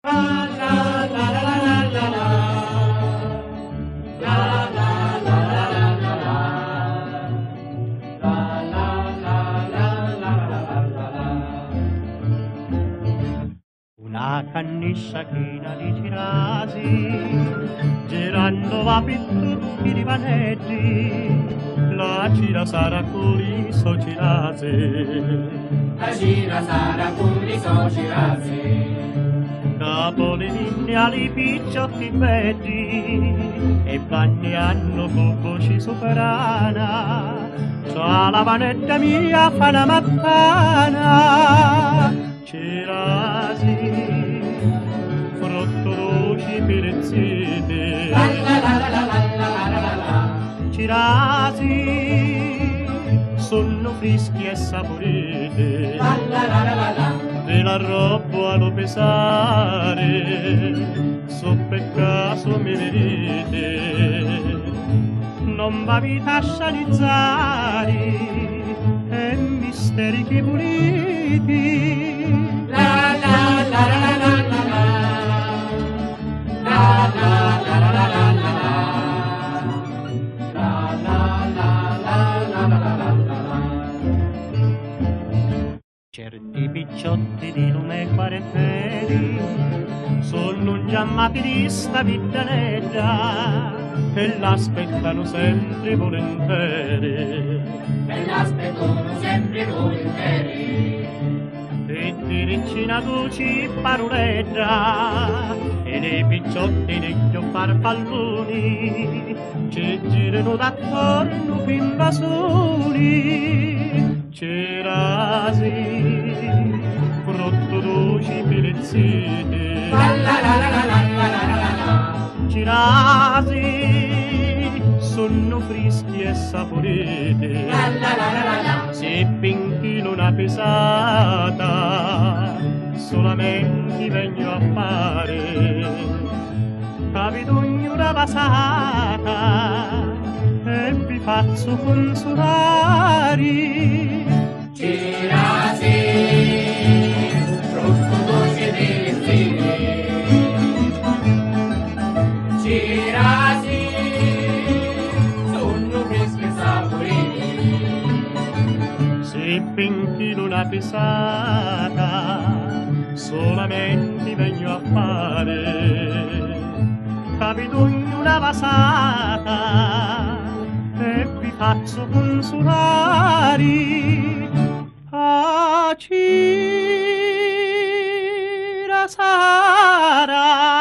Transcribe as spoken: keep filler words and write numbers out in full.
Una canniscia china di cirasi, girannu va pi tutti li vaneddi, la cira sarà cu li so cirasi. La cira sarà cu li so cirasi. Ca poi li vinni a li picciotti beddi, e banniannu cu voci suprana, tra la vanedda mia fa na mattana. Cirasi, fruttu duci pirizziti. Cirasi, sunnu frischi e sapuriti. Vi l'arrobbu a lu pisari, su pi casu mi viditi. Non v'aviti a scianizzari, è misteri chi vuliti. Certi picciotti di lu me quartieri sunnu ngiammati di sta viddanedda e l'aspettanu sempri vulinteri. E l'aspettanu sempri vulinteri. Pi dirici na duci paruledda e li picciotti di cchiù farfalluni ci girinu d'attornu pi nvasuni. Cirasi, fruttu duci pirizziti. Cirasi, sunnu frischi e sapuriti. Si pi nchilu na pisata, sulamenti vegnu a fari. Ca vi dugnu na vasata e vi fazzu cunsulari. Cirasi, fruttu duci di li ziti. Cirasi, sunnu frischi e sapuriti. Si pi nchilu na pisata, sulamenti vegnu a fari. Ca vi dugnu na vasata e vi fazzu cunsulari. A cira sara.